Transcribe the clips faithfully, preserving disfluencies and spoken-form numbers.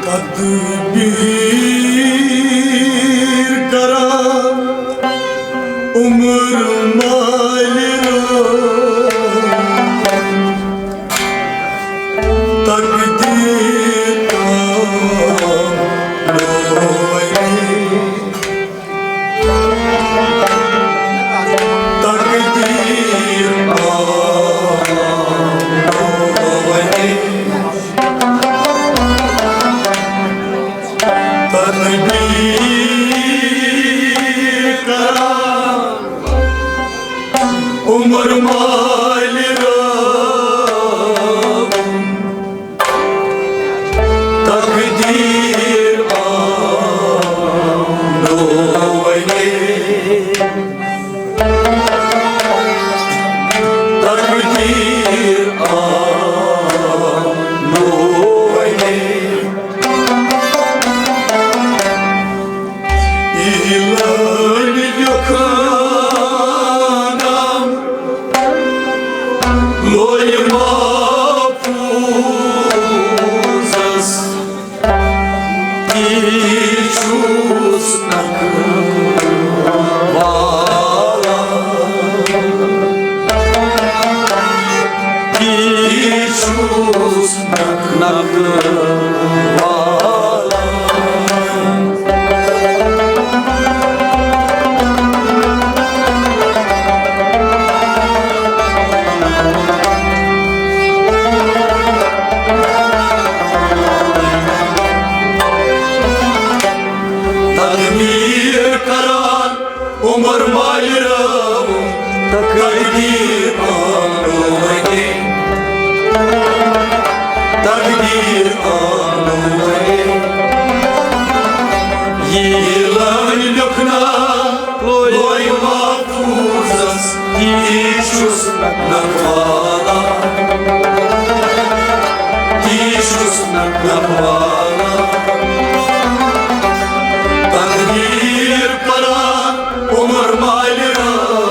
تدبیر کران عمر مالہِ رٲو۔ تقدیر آو نوٚو وۄنۍ۔ تقدیر آو نوٚو وۄنۍ۔ تدبیر کران عمر مالہِ رٲو۔ تقدیر آو نوٚو وۄنۍ۔ تقدیر آو نوٚو وۄنۍ۔ یہِ لٲنۍ لیوٚکھنم لویہِ محفوظس، تی چھُس نقل والا۔ تی چھُس نقل والا۔ تدبیر کران عمر مالہِ رٲو۔ تقدیر آو نوٚو وۄنۍ۔ تقدیر آو نوٚو وۄنۍ۔ یہِ لٲنۍ لیوٚکھنم لویہِ محفوظس، تی چھُس نقل والا۔ تی چھُس نقل والا۔ تقدیر کران عمر مالہِ رٲو۔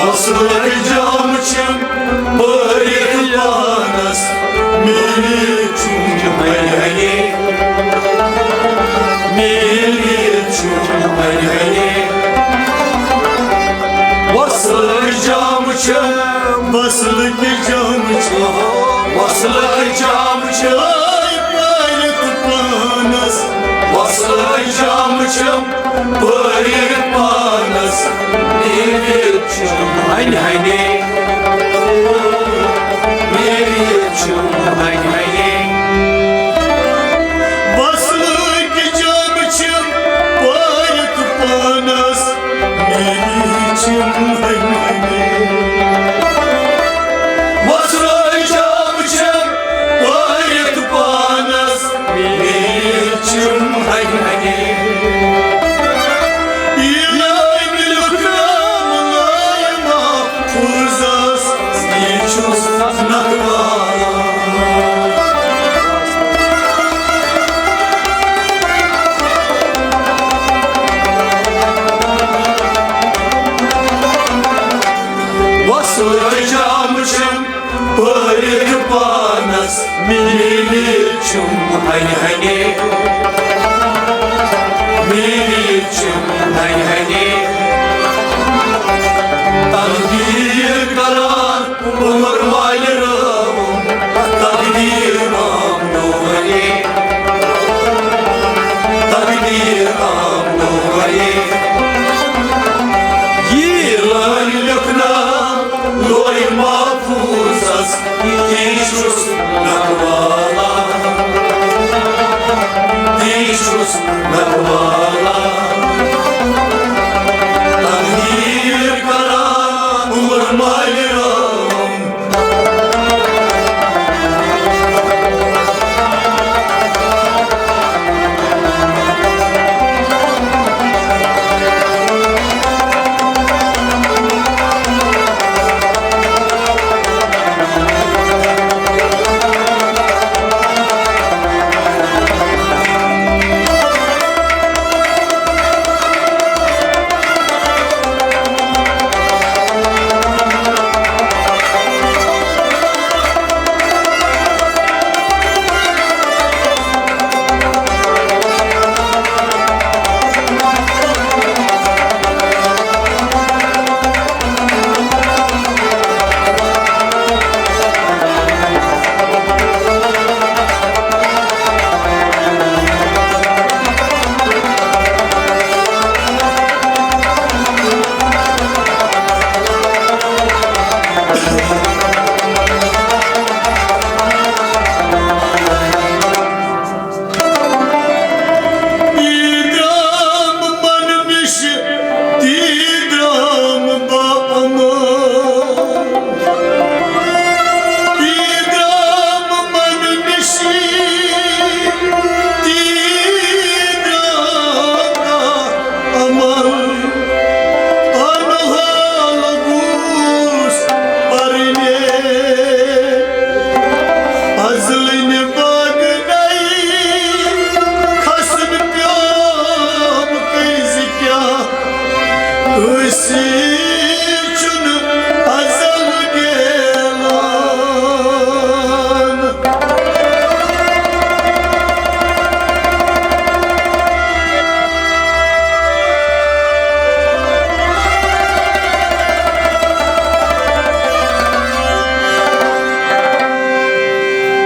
وصلٕکۍ جام چھِم بٔرِتھ پانس، میٖٹھۍ چھِم ہنہِ ہنے، میٖٹھۍ چھِم ہنہِ ہنے۔ وصلٕکۍ جام چھِم، وصلٕکۍ جام چھِم، وصلٕکۍ جام چھِم بٔرِتھ پانس، وصلٕکۍ جام چھِم بٔرِتھ پانس، میٖٹھۍ چھِم ہنہِ ہنے، میٖٹھۍ چھِم ہنہِ ہنے۔ وصلٕکۍ جام چھِم بٔرِتھ پانس، میٖٹھۍ چھِم ہنہِ ہنے۔ وصلٕکۍ جام چھِم بٔرِتھ پانس، میٖٹھۍ چھِم ہنہِ ہنے۔ ییٚلہِ أمۍ لیوٚکھ ناو لوح محفوظس، یہِ چھُس نکھٕ والان۔ وصلٕکۍ جام چھِم بٔرِتھ پانس، میٖٹھۍ چھِم ہنہِ ہنے، میٖٹھۍ چھِم ہنہِ ہنے۔ تقدیٖر کران عمر والہِ رٲوُم، تقدیٖر آمنو ونے، تقدیٖر آمنو ونے۔ یہِ لٲنۍ لیوٚکھ ناو لوح محفوظس، تی چھُس نکھٕ والان، تی چھُس نکھٕ والان۔ تقدیٖر کران عمر والہِ رٲوُم۔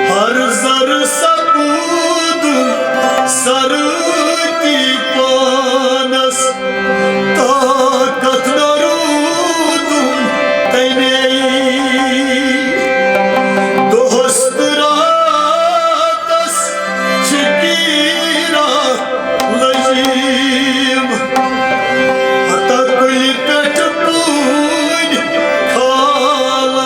ہر زر سپودُن سرٕتی پانس، طاقت نہ روٗدُم تَمے۔ دۄہس تہٕ راتس فِکیٖرا لٔجیٖم، ہتا کُلہِ پٮ۪ٹھ پوٗنۍ کھال۔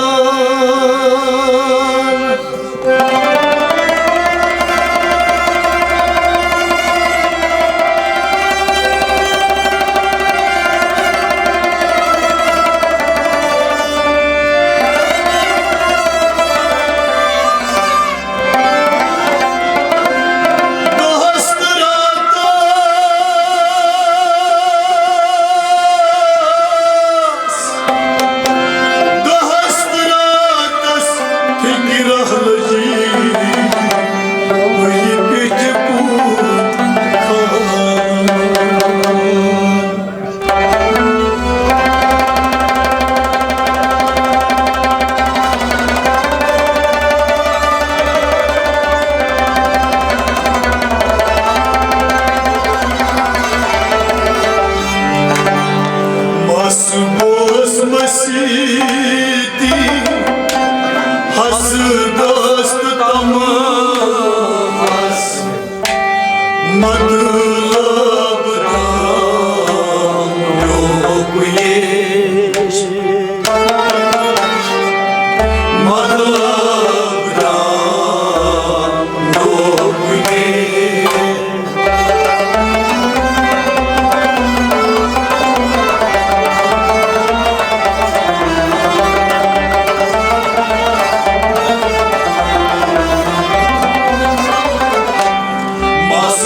مس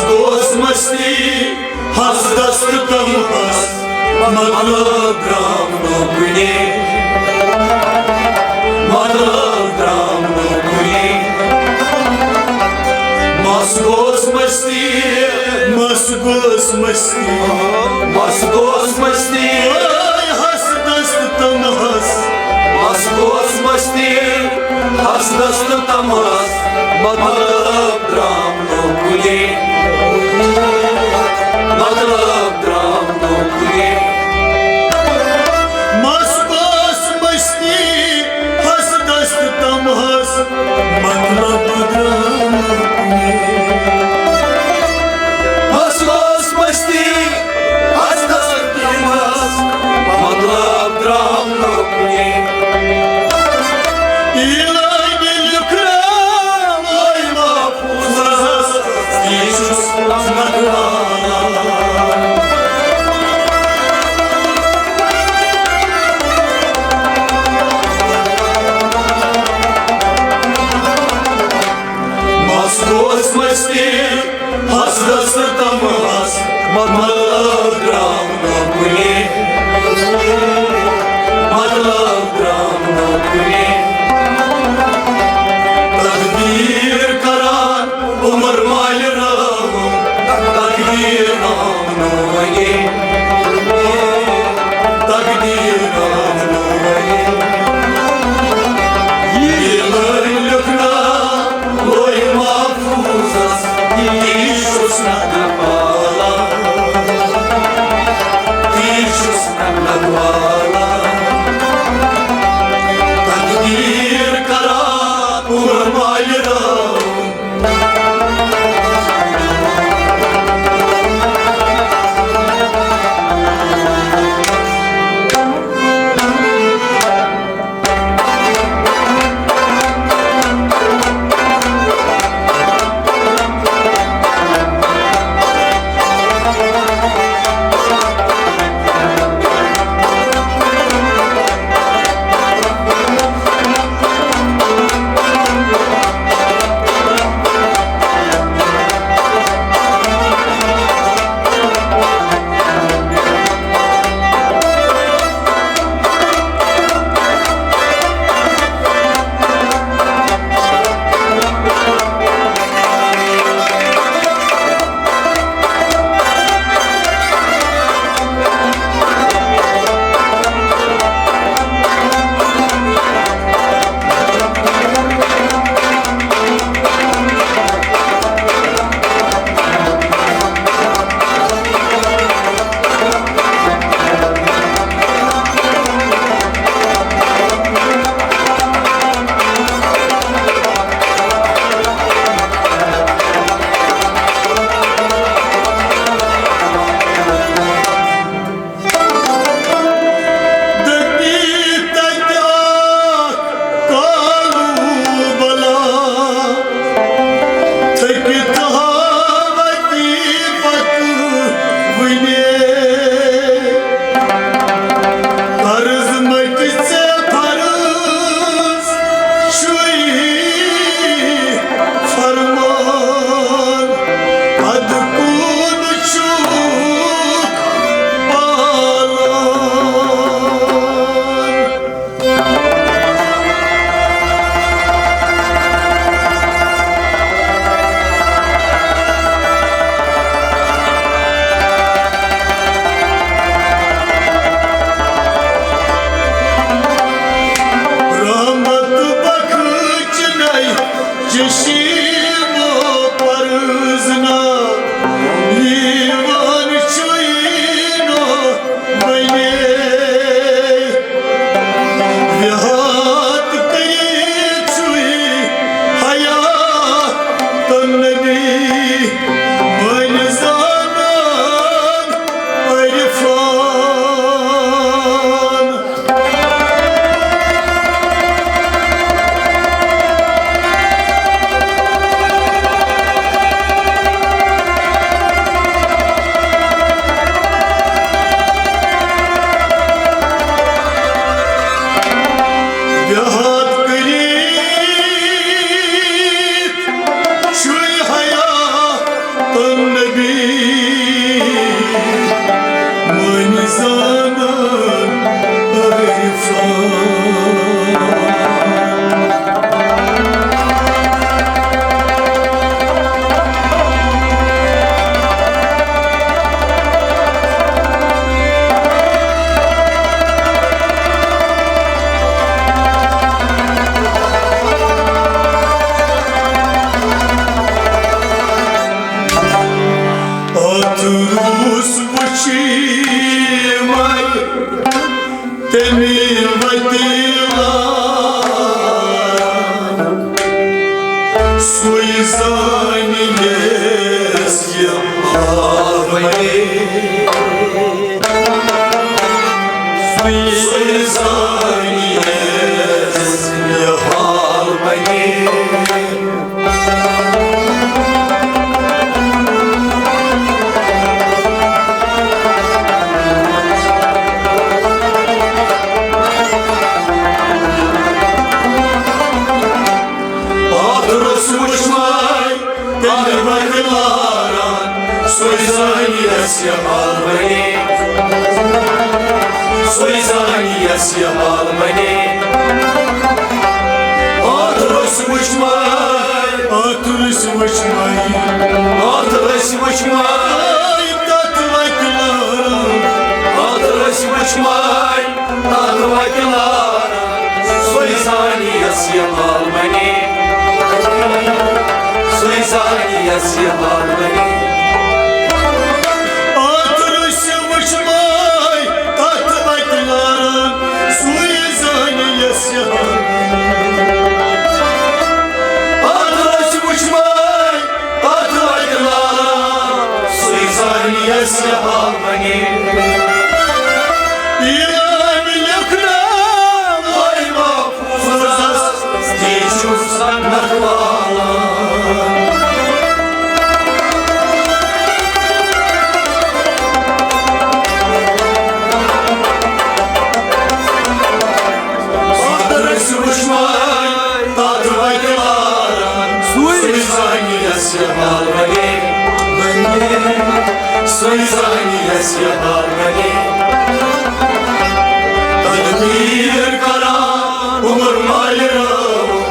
گوس مستی، ہس دست تمہس، مطلب درٛاو نہٕ کُنے، مطلب درٛاو نہٕ کُنے۔ مس گوس مستی، مس گوس مستی، مس گوس مستی۔ ہس دست تمہس، مس گوس مستی، ہس دست تمہس، مطلب درٛاو نہٕ کُنے، مطلب درٛاو نہٕ کُنے۔ مس گوس مستی، ہس دست تمہس، مطلب درٛاو نہٕ کُنے۔ مس گوس مستی، ہس دست تمہس، مطلب درٛاو نہٕ کُنے۔ ییٚلہِ مےٚ لیوٚکھ ناو لوے محفوظس، تی چھُس نقلان۔ مس گوس مستی، ہس دست تمہس، مطلب درٛاو نہٕ کُنے، مطلب درٛاو نہٕ کُنے۔ تقدیر کران عمر مالہِ رحم، تقدیر آو نہٕ ونے، تقدیر آو نہٕ ونے۔ ییٚلہِ لیوٚکھ ناو لوے محفوظس، تی چھُس نقل والان، تی چھُس نقل والان۔ تقدیر سُے زانہِ یَس یہِ حال وَنہِ، سُے زانہِ یَس یہِ حال وَنہِ۔ اَتھ روٚسۍ وٕچھمَے، اَتھ روٚسۍ وٕچھمَے، اَتھ روٚسۍ وٕچھمَے، تَتھ وَتہِ لاران۔ اَتھ روٚسۍ وٕچھمَے، تَتھ وَتہِ لاران۔ سُے زانہِ یَس یہِ حال وَنہِ، سُے زانہِ یَس یہِ حال وَنہِ۔ اَتھ روٚسۍ وٕچھمَے، تَتھ وَتہِ لاران۔ سُے زانہِ یَس یہِ حال وَنہِ۔ اَتھ روٚسۍ وٕچھمَے، اَتھ وَتہِ لاران۔ سُے زانہِ یَس یہِ حال وَنہِ۔ یہِ آمہِ لیکھنہٕ لوح محفوظس، تی چھُس نکھٕ والان۔ اَتھ روٚسۍ وٕچھمَے، تَتھ وَتہِ لاران۔ سُے زانہِ یَس یہِ حال وَنہِ، سُے زانہِ یَس یہِ حال وَنہِ۔ تقدیٖر کران عمر مالہِ رٲوُن،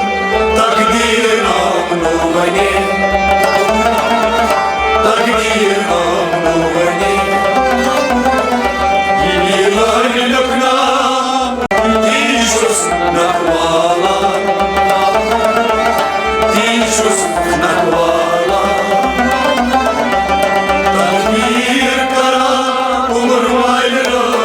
تقدیٖر آمنو وَنہِ، تقدیٖر آمنو وَنہِ۔ یہِ میٖلان لیکھنہٕ تی چھُس نکھٕ والان، تی چھُس نکھٕ والان۔ تقدیٖر کران عمر مالہِ رٲوُن۔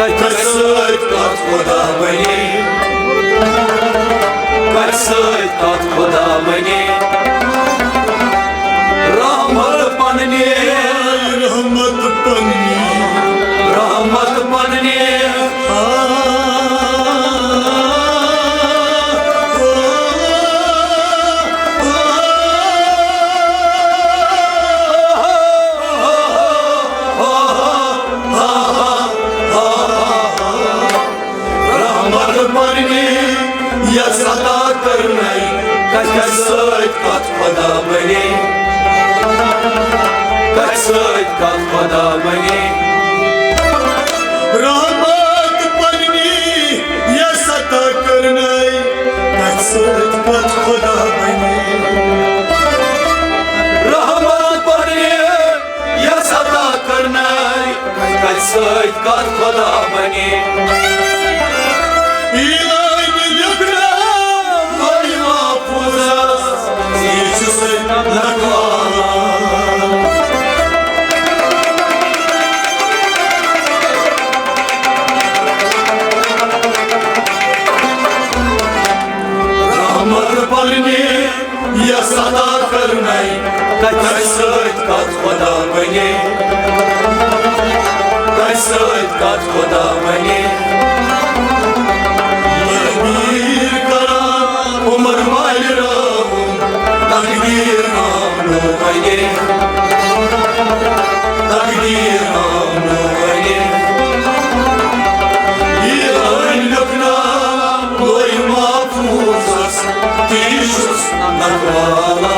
کتھِ سۭتۍ کتھ خدا بنے، کتھِ سۭتۍ کتھ خدا بنے۔ رحمت پننہِ، رحمت پننہِ، رحمت پننہِ۔ رحمت پننہِ یس عطا کرنَے، کتھِ سۭتۍ کتھ خدا بنے، کتھِ سۭتۍ کتھ خدا بنے۔ رحمت پننہِ یس عطا کرنَے، کتھِ سۭتۍ کتھ خدا بنے۔ رحمت پننہِ یس عطا کرنَے، کتھِ سۭتۍ کتھ خدا بنے۔ الہی لیکھناو لوح محفوظس، یہِ چھُ سُے نکھوالہ۔ رحمت پننہِ یس عطا کرنَے، کتھِ سۭتۍ کتھ خدا بنے، کتھِ سۭتۍ کتھ خدا بنے۔ تعبیر کران عمر والہِ راہُن، تقدیر آمنو بنے، تقدیر آمنو بنے۔ یہِ لٲنۍ لیکھناو لوح محفوظس، تی چھُس نکھوالہ،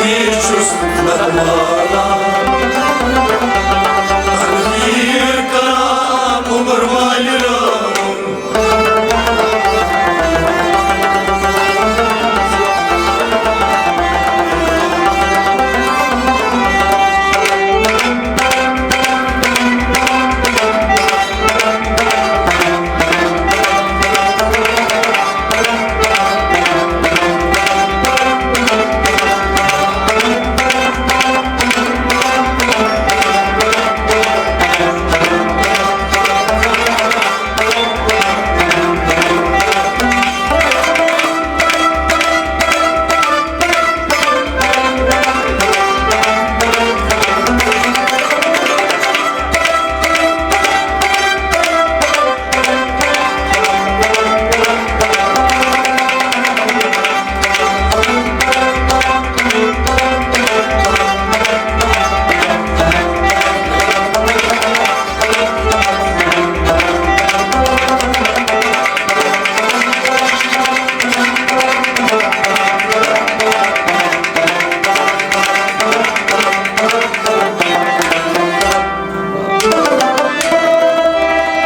تی چھُس نکھوالہ۔ تقدیر کران عمر والہِ راہُن۔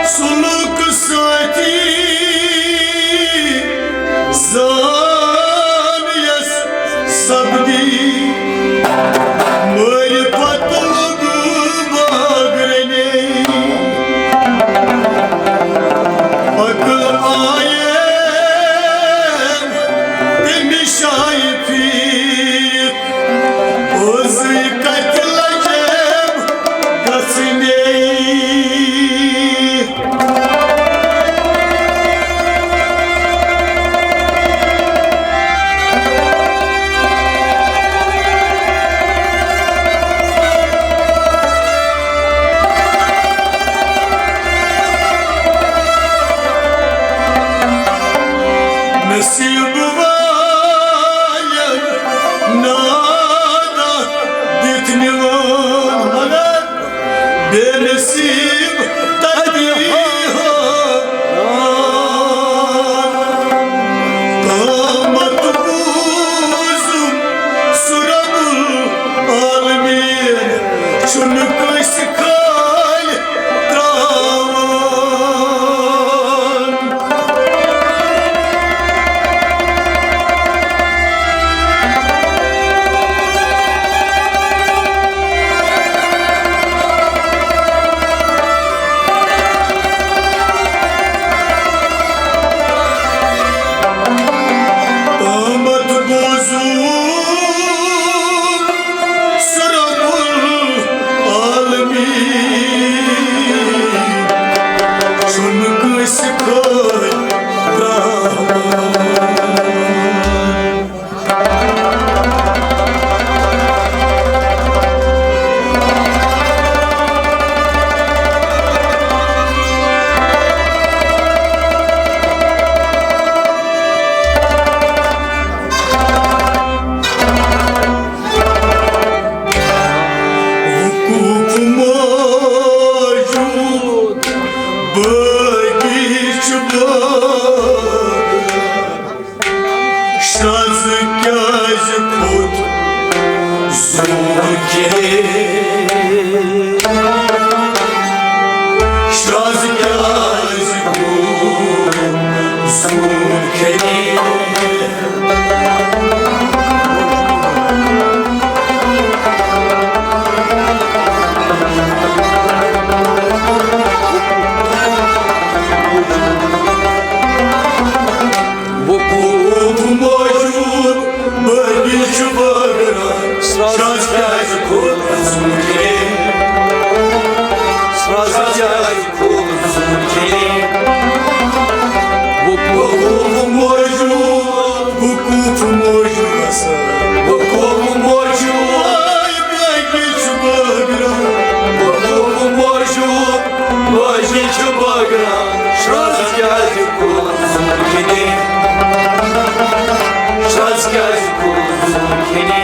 سلوک سۭتی زان یس سپدی، مٲرِتھ پتہٕ لوٚگ باغ رنے۔ عقل آیے تٔمِس جایہِ پھیٖرِتھ، پوٚزُے کتہِ لجیب گژھنے۔ نصیب والٮ۪ن نادہ دِتھ نِوان، مگر بے نصیب تتی ہو۔ قیامت بوزُم سُہ رب العالمین چھُنہٕ کٲنٛسہِ خٲلۍ تراوان۔ بٲگی چھُ بٲگراوان، شرٛزٕ کیٛازِ کھوٚت زوٗن کھیٚنہِ؟ شرٛزٕ کیٛازِ کھوٚت زوٗن کھیٚنہِ؟ وقوف موجود، بٲگی چھُ بٲگراوان، شرٛزٕ کیٛازِ کھوٚت زوٗن کھیٚنہِ؟ شرٛزٕ کیٛازِ کھوٚت زوٗن کھیٚنہِ؟ وقوف موجود، وقوف موجود، وقوف موجود، بٲگی چھُ بٲگراوان۔ وقوف موجود، بٲگی چھُ بٲگراوان، شرٛزٕ کیٛازِ کھوٚت زوٗن کھیٚنہِ؟ شرٛزٕ کیٛازِ کھوٚت زوٗن کھیٚنہِ؟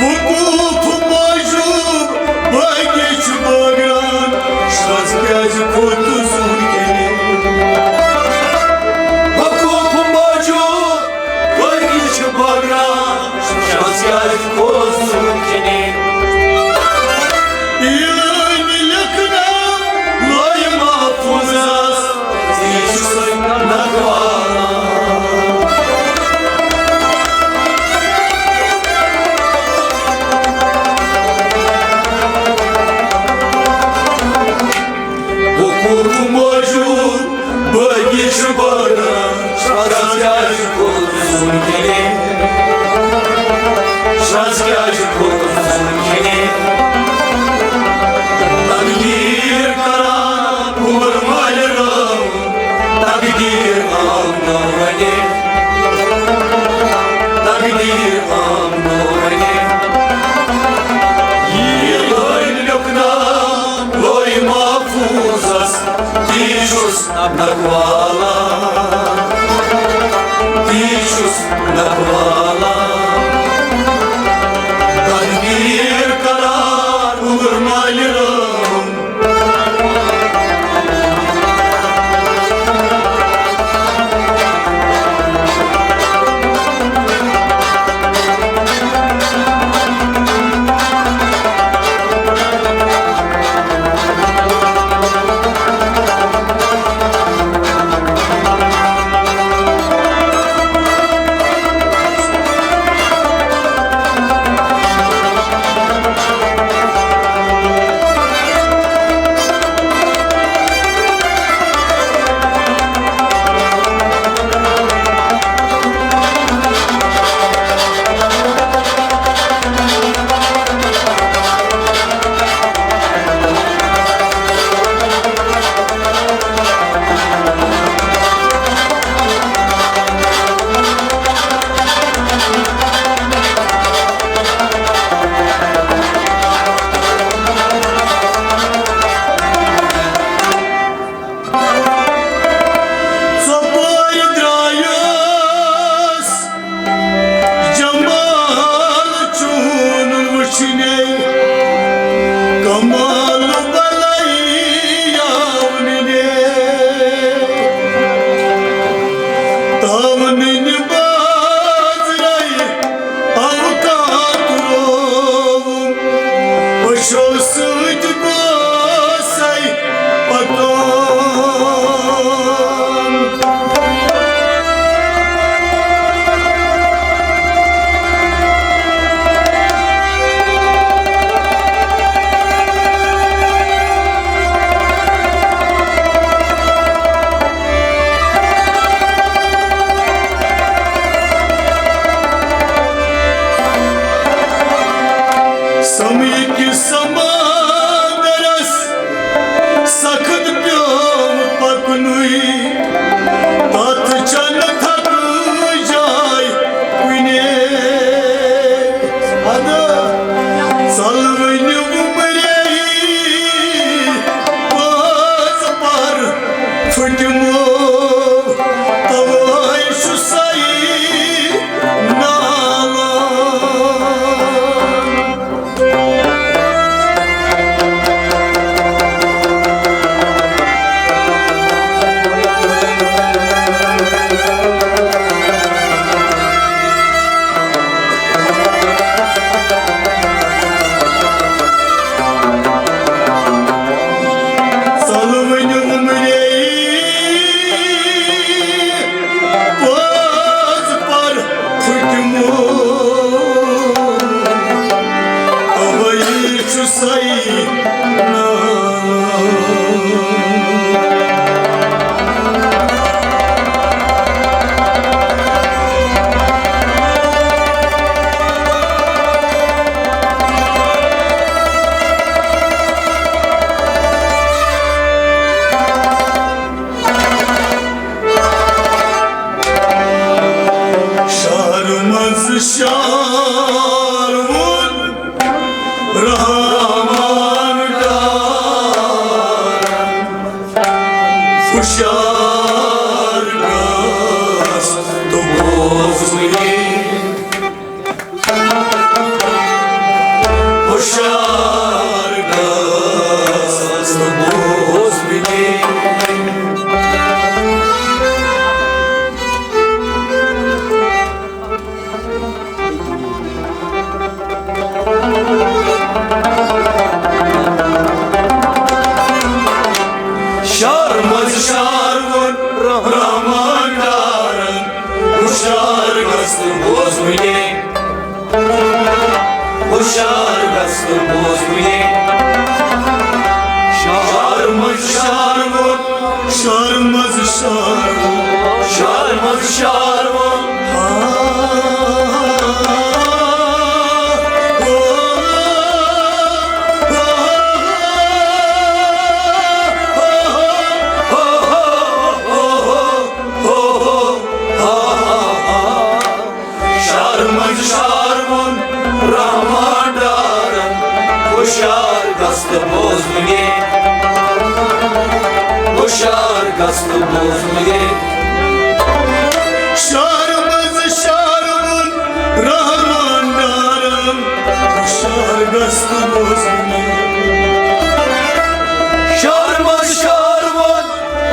وقوف موجود، بٲگی چھُ بٲگراوان، شرٛزٕ کیٛازِ کھوٚت زوٗن کھیٚنہِ؟ وقوف موجود، بٲگی چھُ بٲگراوان، شرٛزٕ کیٛازِ کھوٚت زوٗن کھیٚنہِ؟ ییٚلہِ لیکھنہٕ لوح محفوظس، تی چھُس نکھوالان۔ وقوف موجود، بٲگی چھُ بٲگراوان، شرٛزٕ کیٛازِ کھوٚت زوٗن کھیٚنہِ؟ شرٛزٕ کیٛازِ کھوٚت زوٗن کھیٚنہِ؟ تقدیٖر کران عمر مالہِ رٲوُن، تقدیٖر آو نہٕ وَنہِ، تقدیٖر آو نہٕ وَنہِ۔ یہِ لٲنۍ لیوٚکھناو لوح محفوظس، تی چھُس نکھوالان، تی چھُس نکھوالان۔ تقدیٖر کران عمر مالہِ رٲوُن۔ ہُشار گژھ تہٕ بوز وُنہِ۔ شار منٛز شار ووٚن۔ شار منٛز شار ووٚن۔ شار منٛز شار ووٚن۔ شار منٛز شار ووٚن رحمان ڈارن، ہُشار گژھ تہٕ بوز وُنہِ۔ ہُشار گژھ تہٕ بوز وُنہِ۔ شار منٛز شار ووٚن رحمان ڈارن، ہُشار گژھ تہٕ بوز وُنہِ۔ شار منٛز شار ووٚن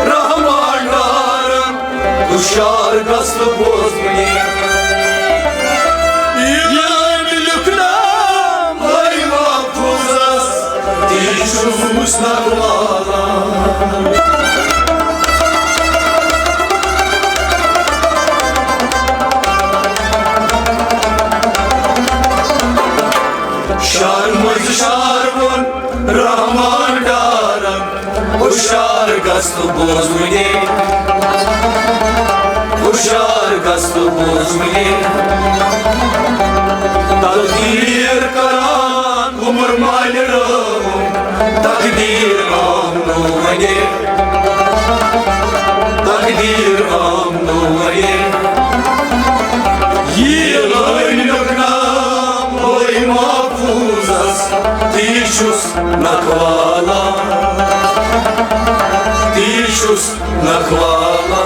رحمان ڈارن، ہُشار گژھ تہٕ بوز وُنہِ۔ ییٚلہِ أمۍ لیوٚکھ ناو لوح محفوظس، تی چھُس نکھوالان۔ شار منٛز شار ووٚن رحمان ڈارن، ہُشار گژھ تہٕ بوز وُنہِ۔ ہُشار گژھ تہٕ بوز وُنہِ۔ تقدیٖر کران عمر مالہِ رٲوُن، تقدیٖر آو نوٚو وُنہِ۔ تقدیٖر آو نوٚو وُنہِ۔ یہِ لٲنۍ لیوٚکھ ناو لوح محفوظس، تی چھُس نکھوالان، تی چھُس نکھوالان۔